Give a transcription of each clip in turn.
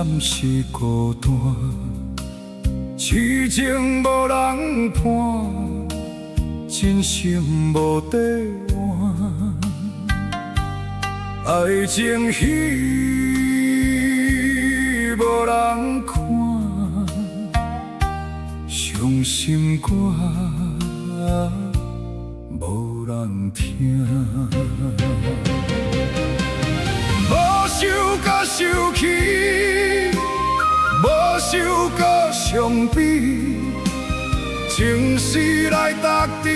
誰是孤單？痴情無人伴，真心無綴換。愛情戲無人看，傷心歌無人聽。無想閣受氣，無想閣傷悲，情絲來逐甜，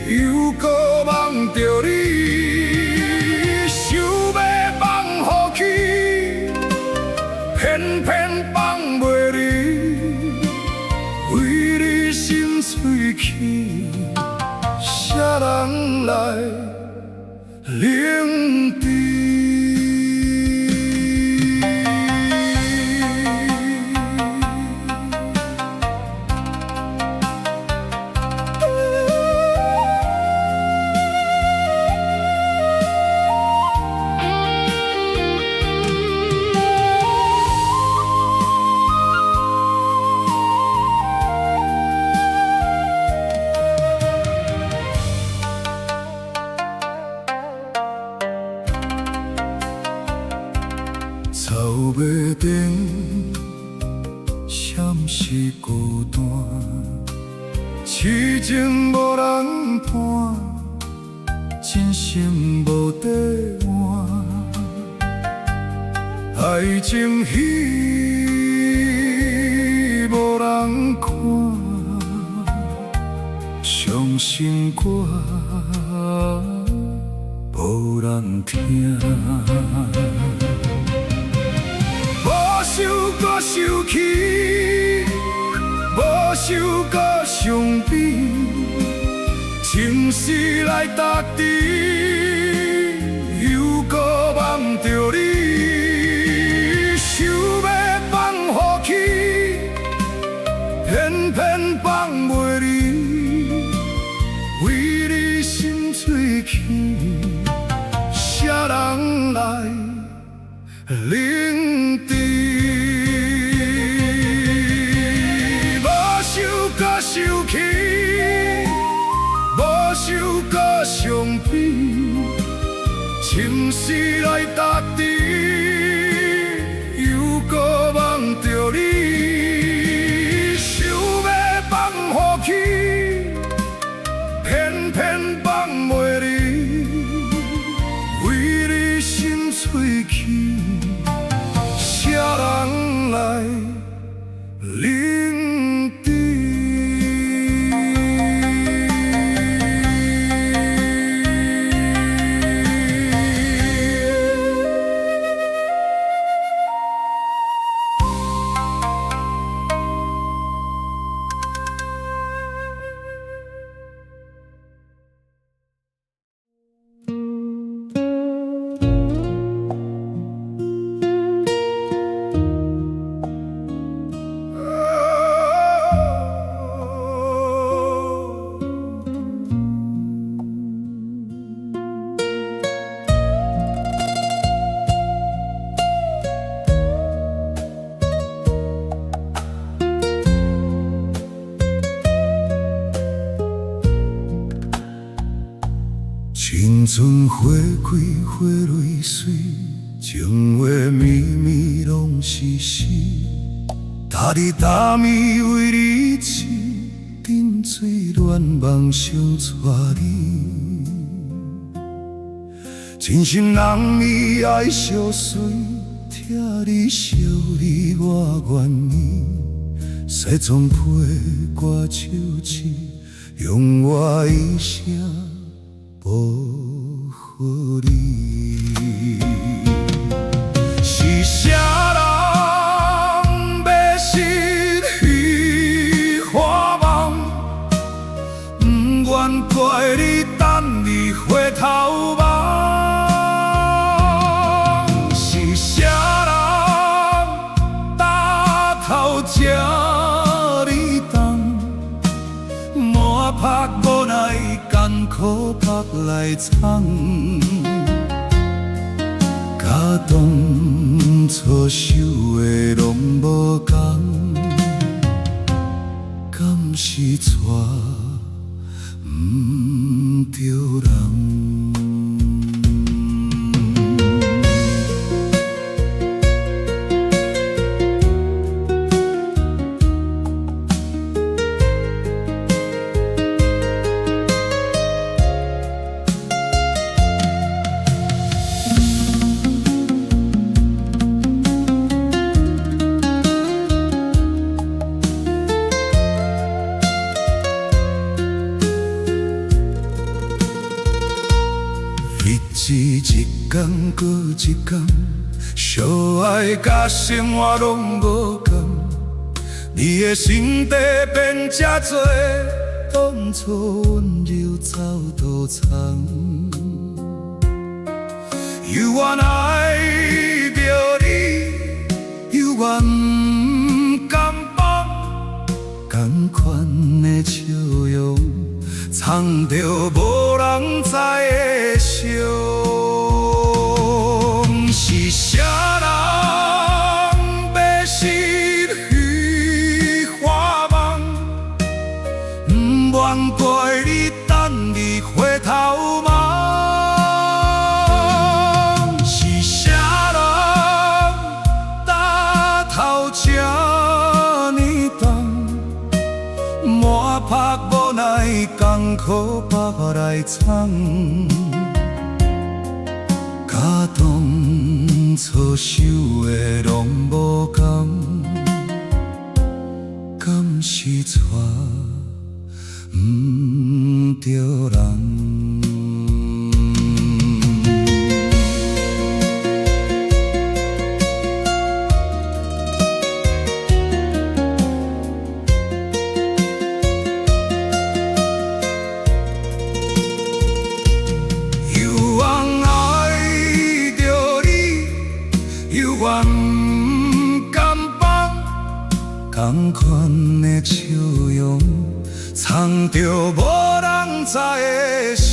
猶閣夢著你，想欲放予去，偏偏放袂離，為你心碎去，誰人來冷治？草袂停，誰是孤單？痴情無人伴，真心無綴換。愛情戲無人看，傷心歌無人聽。無想閣受氣，無想閣傷悲，情絲來逐甜，猶閣夢著你，想欲放予去，偏偏放袂離，為你心碎去，誰人來冷治？無想閣受氣，無想閣傷悲，情絲來逐甜，猶閣夢著你，想欲放予去，偏偏放袂離，為你心碎去，誰人來冷治？青春花開花蕊水，情話綿綿攏是詩。逐日逐暝為你痴，沉醉戀夢想娶你。真心人伊愛相隨，疼你惜你我願意。西裝批歌手痴，用我一生保護你。是啥人迷失彼花夢？不願怪你等你回頭望。是啥人擔頭這呢重？滿拍無奈艱苦縛來藏，甲當初初想的攏無仝，敢是娶毋著人？日子一工過一工，相愛佮生活攏無仝。你的身體變這濟，當初溫柔走佗藏。猶原愛著你，猶原毋甘放，仝款的笑容，藏著無人知的傷。是啥人欲失彼花夢？毋愿怪你等你回頭望。是啥人擔頭這呢重？滿腹無奈艱苦腹內藏，佮當初想的攏無仝，敢是娶毋著人？猶原愛著你，猶原毋甘放，仝款的笑容，藏著無人知的傷。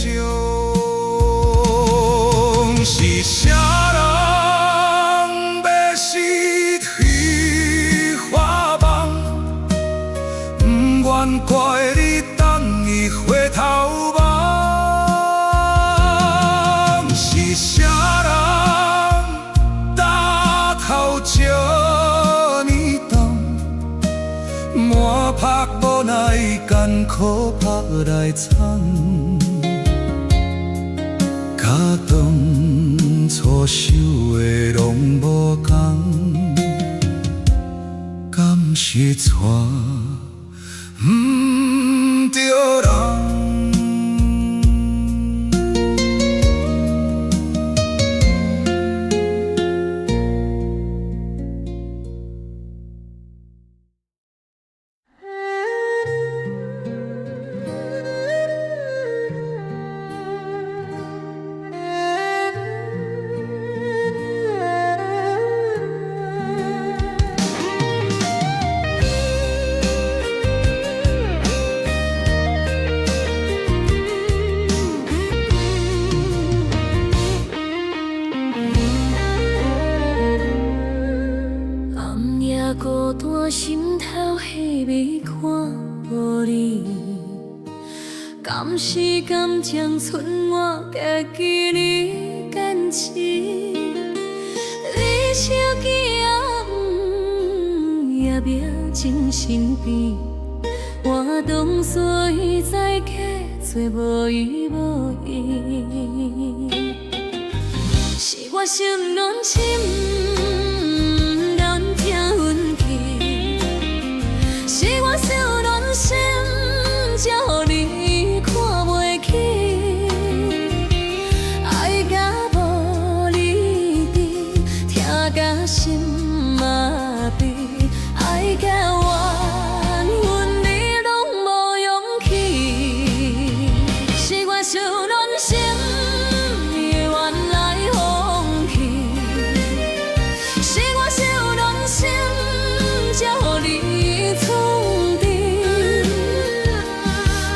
是啥人欲失彼花夢？毋願怪你等伊回頭望。是啥人擔頭這呢重？滿腹無奈艱苦腹內藏，佮當初想的攏無仝，敢是娶毋著人？暗夜孤單，心頭彼暝看無你，敢是感情賰我家己咧堅持？你相見也命情身邊，我當初伊知假做無依無依，是我傷軟心，難聽運氣，是我傷軟心，才予你看袂起。愛甲無你佇，疼甲心麻痹，愛甲怨恨你攏無勇氣，是我傷軟心，你原來放棄，是我傷軟心，才予你創治，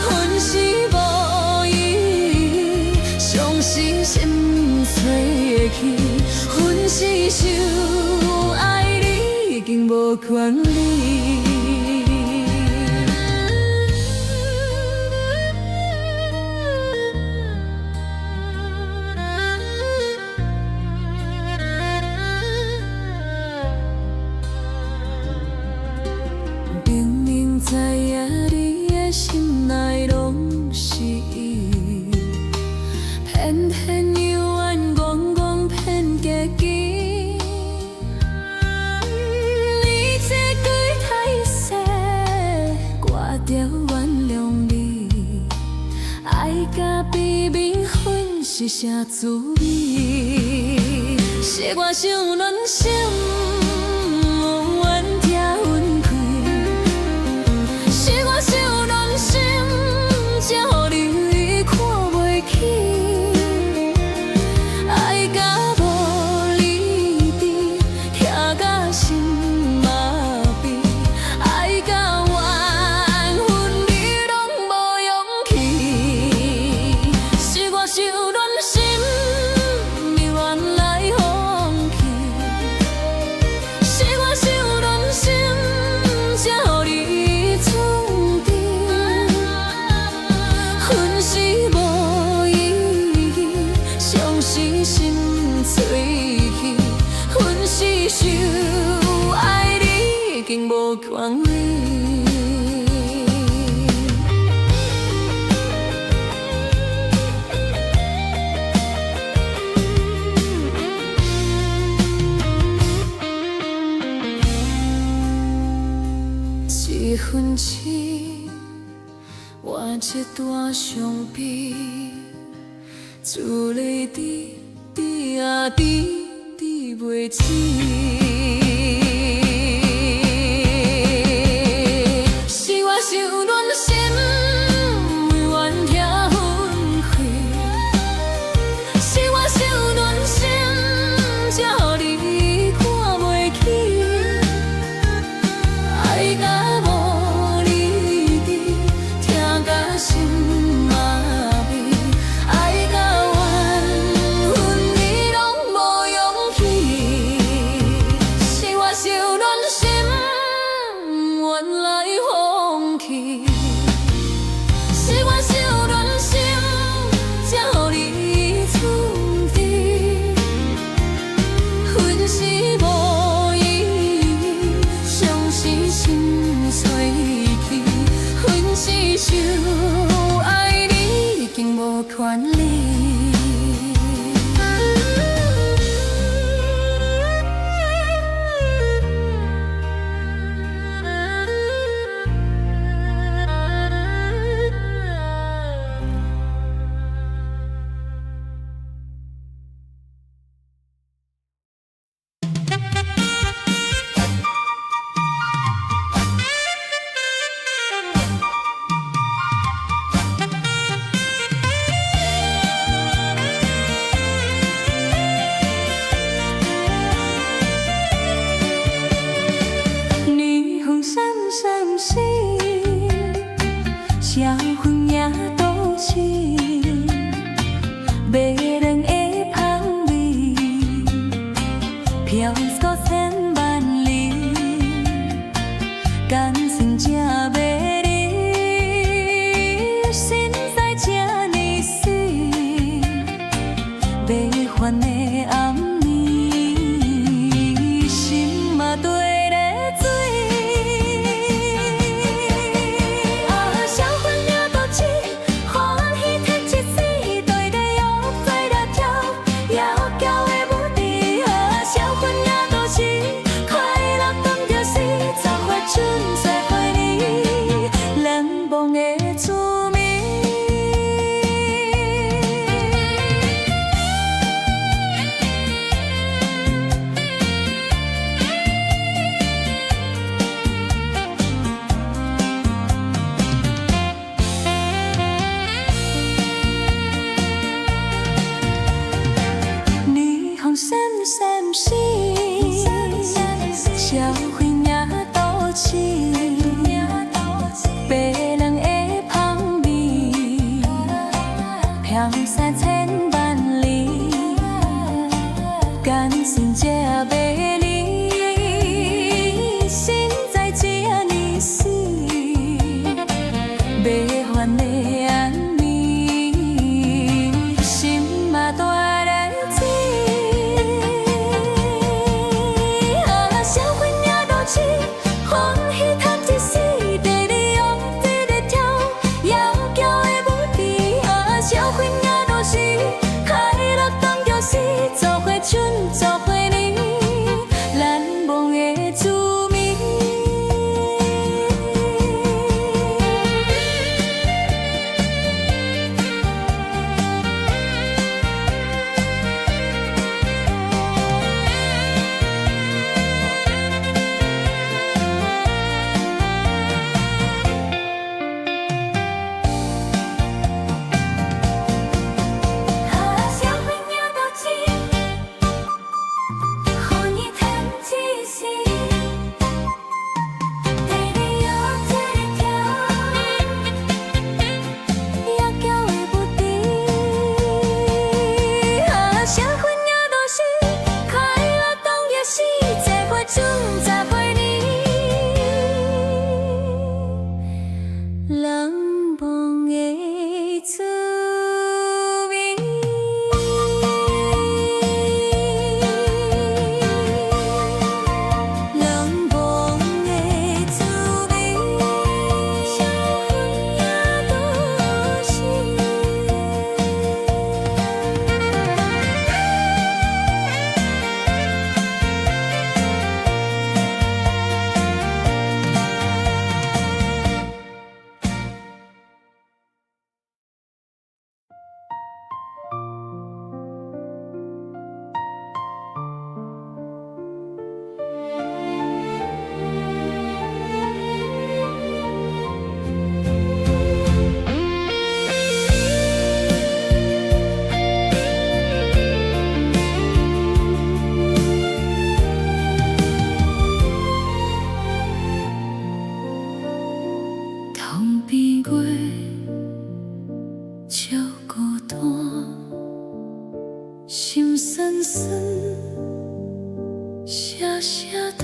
分時無意義，相思心碎去，分時傷。無權利。明明知影你的心內攏是伊，偏偏猶原戇戇騙家己。你這鬼太細，我著原諒你。愛甲被冥婚是啥滋味？是我傷軟心，願疼分開。是我傷軟心，才予你看袂起。愛甲無理智，疼甲心麻痹，愛甲緣分你攏無勇氣。是我傷軟心，甘願來放棄。是我傷軟心，才予你創治。分是無意義，傷是心碎去，分是傷愛你，已經無權利。一份情，換一段傷悲，厝裡甜甜啊甜，甜袂止。是我傷軟心，甘願疼分開。是我傷軟心，才予你看袂起。愛甲無理智，疼甲心麻痹，愛甲緣分你攏無勇氣。是我傷軟心，願來放棄。是我傷軟心，才予你創治。分是無意義，傷是心碎去，分是傷愛你，已經無權利。霓虹閃閃閃，銷魂夜都市，迷人的香味，飄過千萬里，感情這迷離，身在這呢水，迷幻的暗暝，心嘛綴咧水。啊，銷魂夜都市，歡喜提一絲，對咧約在咧跳，搖嬌的舞姿。啊，銷魂夜都市，快樂當著是十月春在懷裡，難忘的滋味。霓虹閃閃閃，銷魂夜都市，白人的香味，飄散千萬里，感情這迷離，身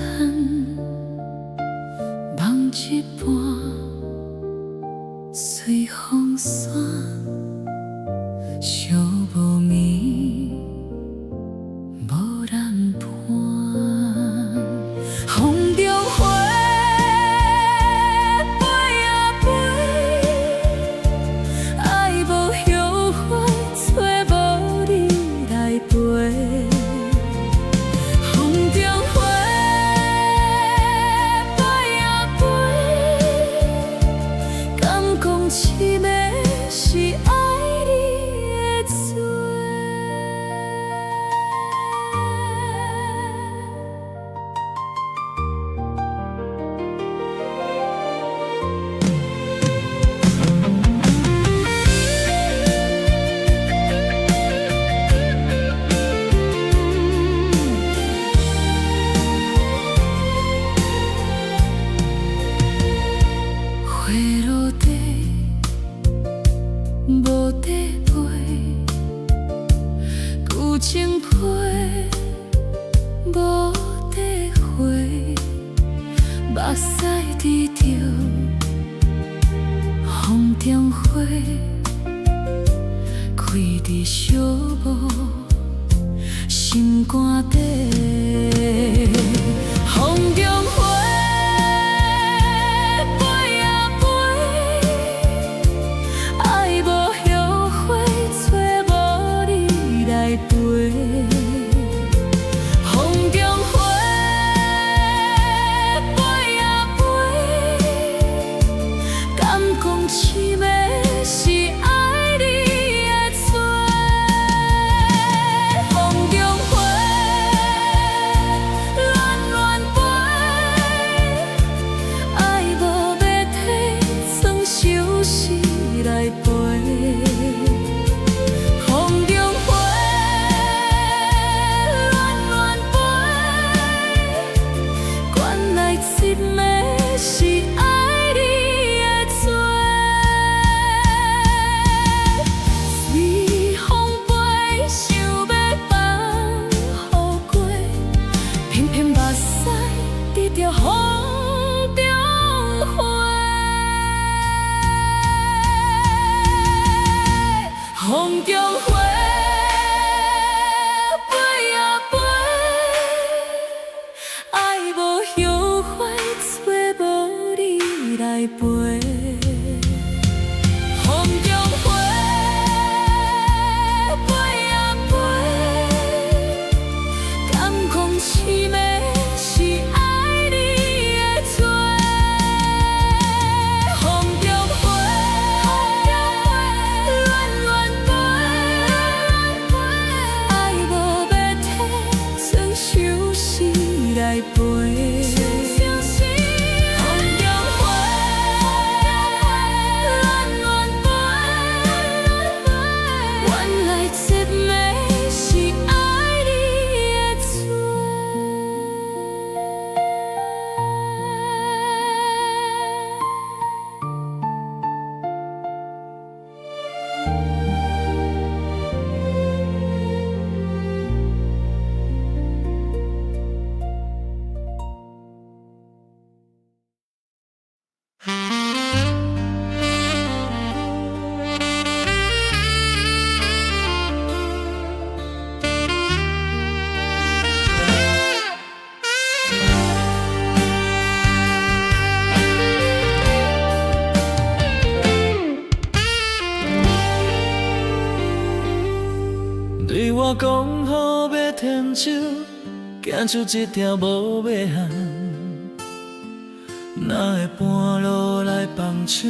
嘆，夢一半隨風散，寂無眠，無人伴。風中花飛啊飛，愛無後悔，找無你來陪。風中花飛啊飛，敢講痴迷是愛你的罪。花落地，無得飛，舊情批，無得回，目屎滴著風中花，開佇寂寞心肝底。風中花飛啊飛，愛無後悔，找無你來陪。風中花飛啊飛，敢講痴迷是愛你的罪。風中花亂亂飛，愛無欲提，藏首詩來陪。風中花亂亂飛，原來痴迷是愛你的罪。隨風飛，想欲放予過，偏偏目屎滴著風中花。風中花飛啊飛，愛無後悔，找無你來陪。風中花飛啊飛，敢講痴迷是愛你的罪。風中花亂亂飛，愛無欲提，藏首詩來陪。風中花亂亂飛，原來痴迷是愛你的罪。對我講好欲牽手，行出這條無尾巷。哪會半路來放手，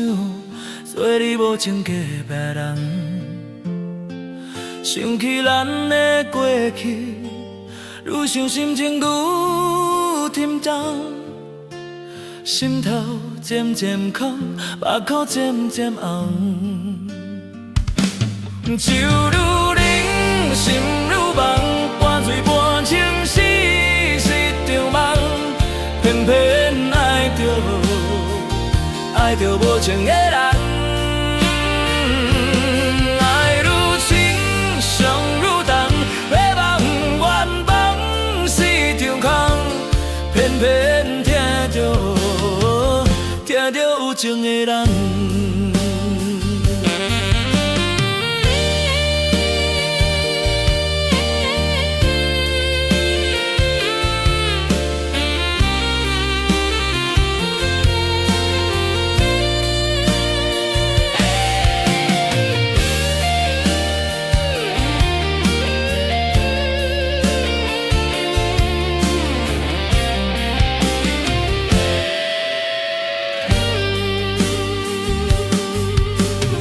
做你無情隔壁人。想起咱的過去，愈想心情愈沉重，心頭漸漸空，目眶漸漸紅。手愈冷，心愈夢，半醉半醒是一場夢，偏偏愛著愛著無情的人。愛愈深，傷愈重，欲望願望是場空，偏偏偏疼著，疼著有情的人。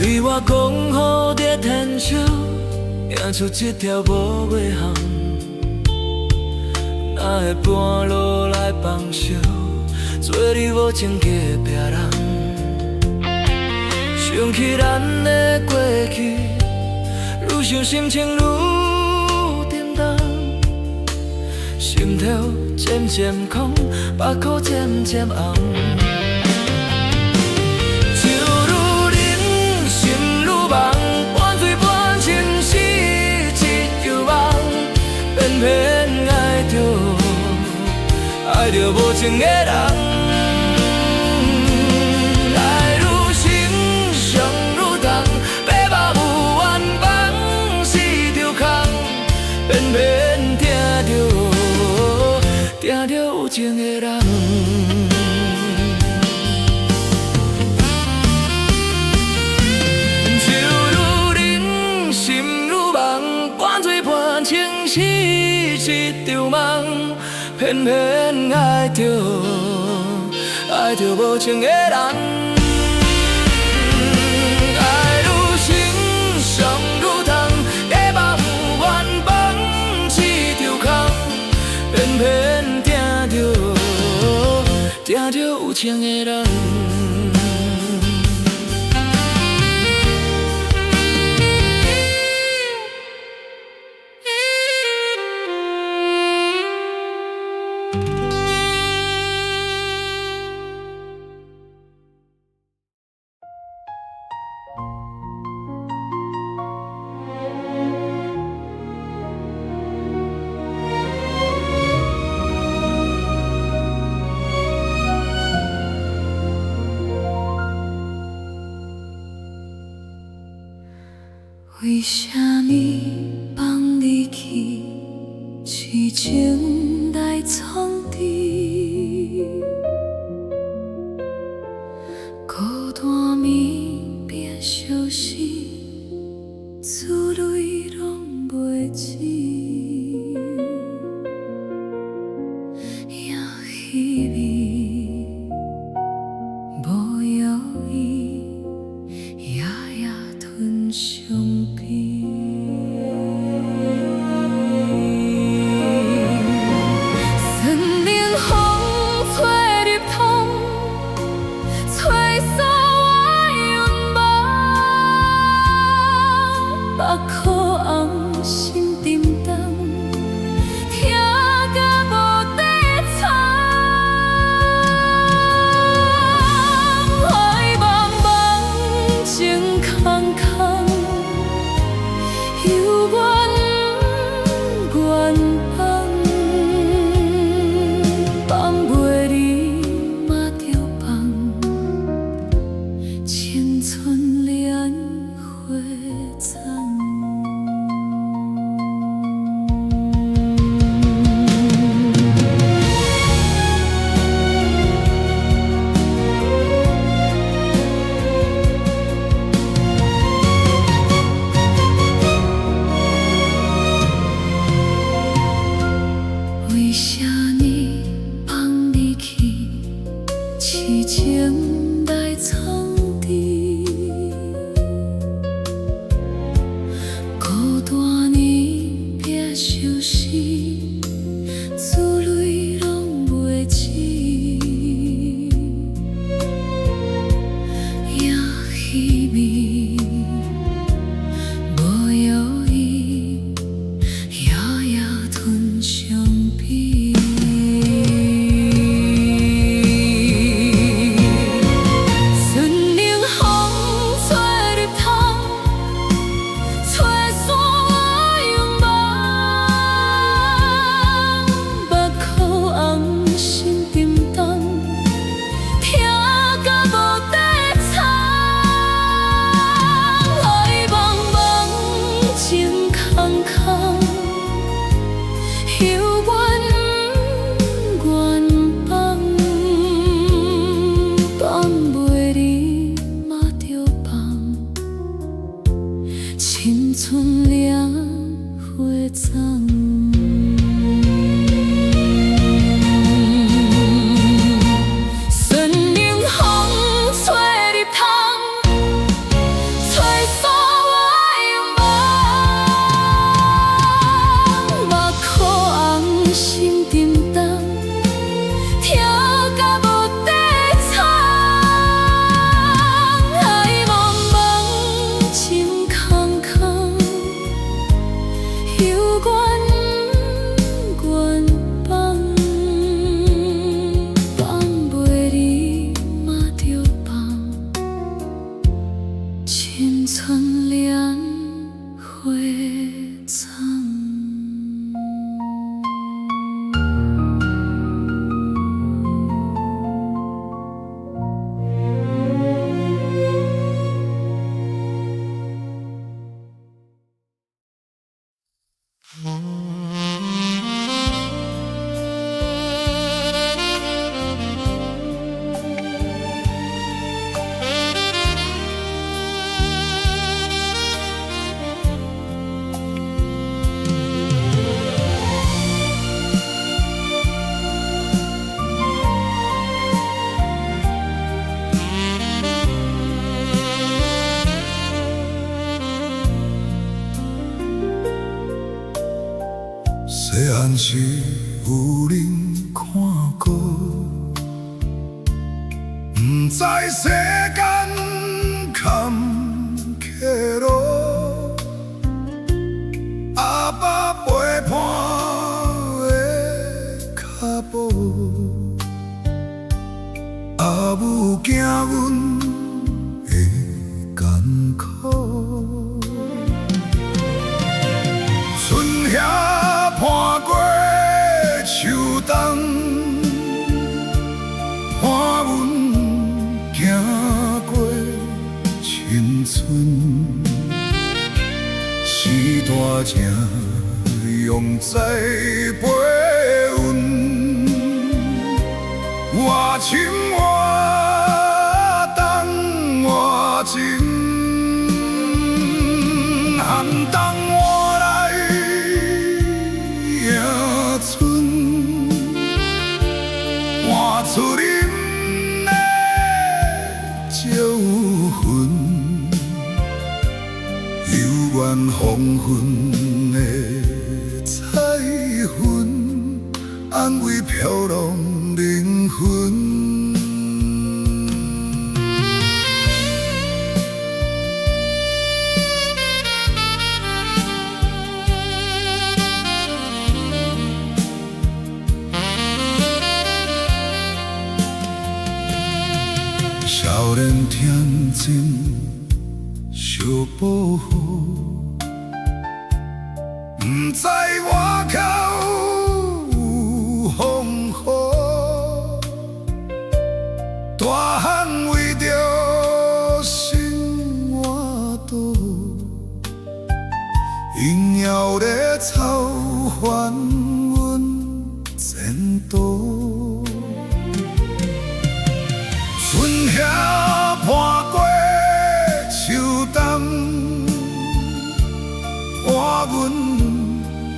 你我講好在牽手，行出這條無尾巷。哪會半路來放手，做你無情隔壁人？想起咱的過去，愈想心情愈沉重，心頭漸漸空，目眶漸漸紅。情愈濃，心愈茫，半醉半清醒一場夢，偏偏愛著愛著無情的人。愛愈深，傷愈重，白目有冤放是場空，偏偏疼著疼著有情的人。情愈濃，心愈茫，半醉半清醒一場夢，偏偏愛著愛著無情的人。愛愈深，傷愈痛，假目有冤放一場空，偏偏疼著疼著有情的人。為啥物放你去，癡情來創治？孤單暝變相思，珠淚攏袂止。也彼暝無藥醫，夜夜吞傷悲。森林風吹入窗，吹散我願望。目眶紅，心沉重，疼甲無底藏。海茫茫，情空空，猶原不願放，放袂離嘛著放，青春蓮花殘。為啥物放你去，癡情來創治？孤單暝拼相思，珠淚攏袂止。也彼暝無藥醫，夜夜吞傷悲。森但是有人看過，毋知世間坎坷路，阿爸陪伴的跤步，阿母行阮的艱苦。春夏伴過秋冬，伴阮行過青春。四大情永在陪阮，偌深偌重偌情，寒冬換來迎春，換出恁的招魂，猶原黃昏的彩雲，安慰飄浪靈魂。少年天真相保護，毋知外口有風雨，大漢為著生活倒，硬要咧操煩阮前途。春夏伴過秋冬，伴阮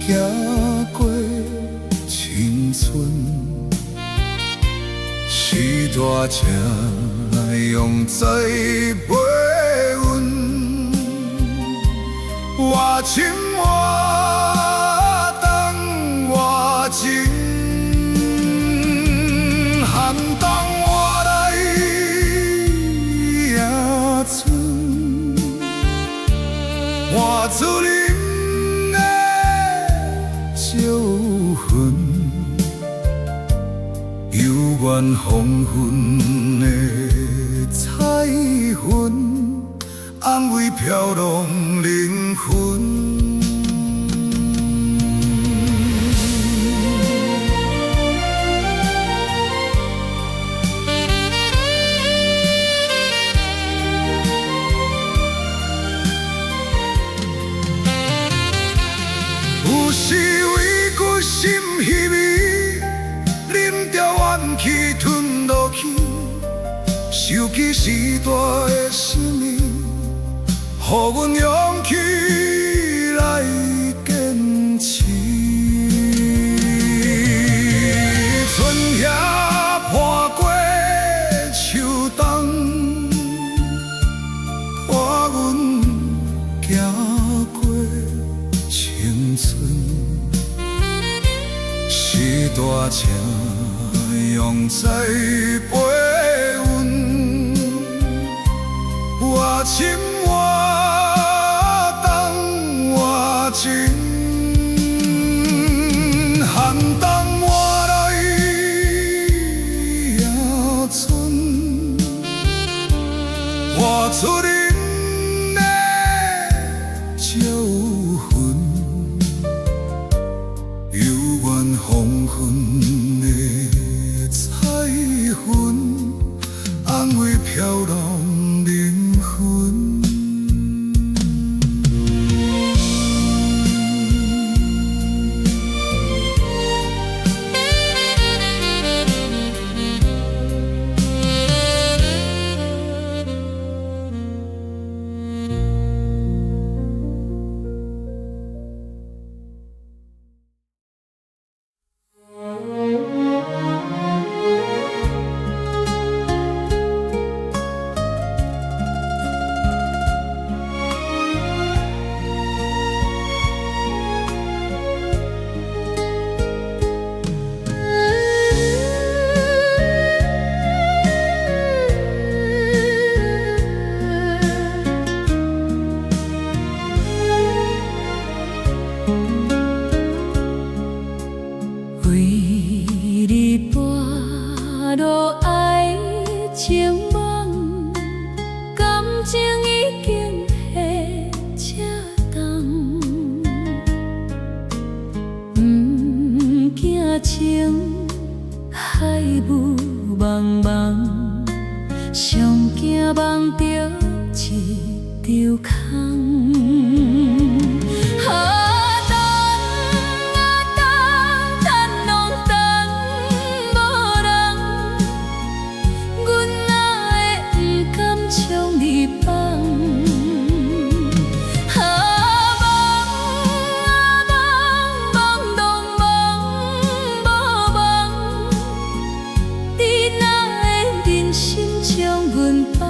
行過青春。四大情永在陪阮，偌深偌重偌情，寒冬換來迎春，換出恁的招魂，猶原黃昏的彩雲，安慰飄浪靈魂。有時為決心彼味，忍著怨氣吞落去，想起時代的心意，予阮勇氣來堅持。春夏伴過秋冬，伴阮行過青春。四大情永在陪阮，偌深偌重偌情，寒冬換來迎春，換出恁的招魂，猶原黃昏的彩雲，安慰飄浪靈魂。愛情夢，感情已經下這重，毋驚情海霧茫茫，上驚夢著一場空。啊等啊等，等攏等無人，阮哪會毋甘將你放？啊夢啊夢，夢攏夢無夢，你哪會忍心將阮放？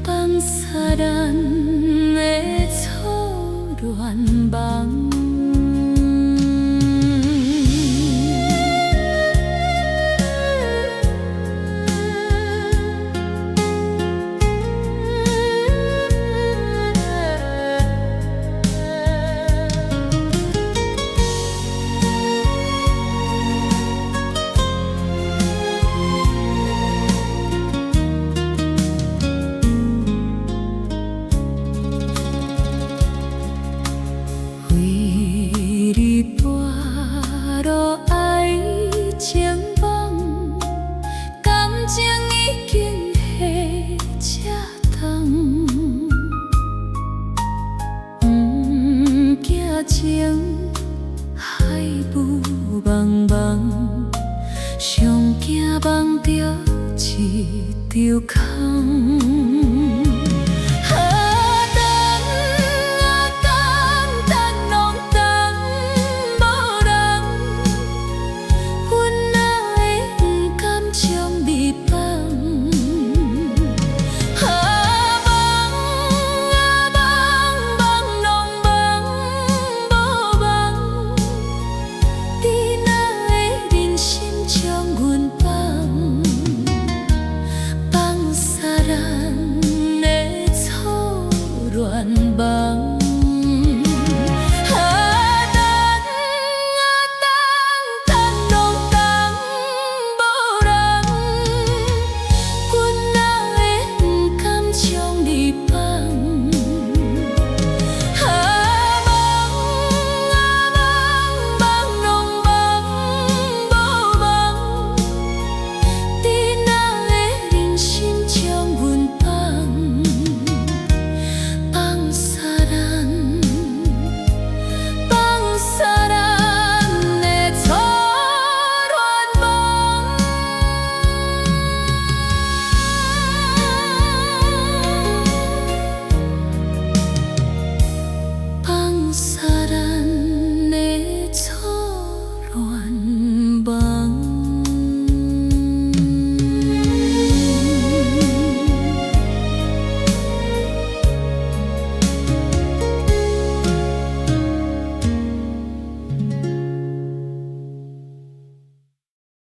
放煞咱的初戀夢。為你跋落愛情網，感情已經下這重，毋驚情海霧茫茫，上驚夢著一場空。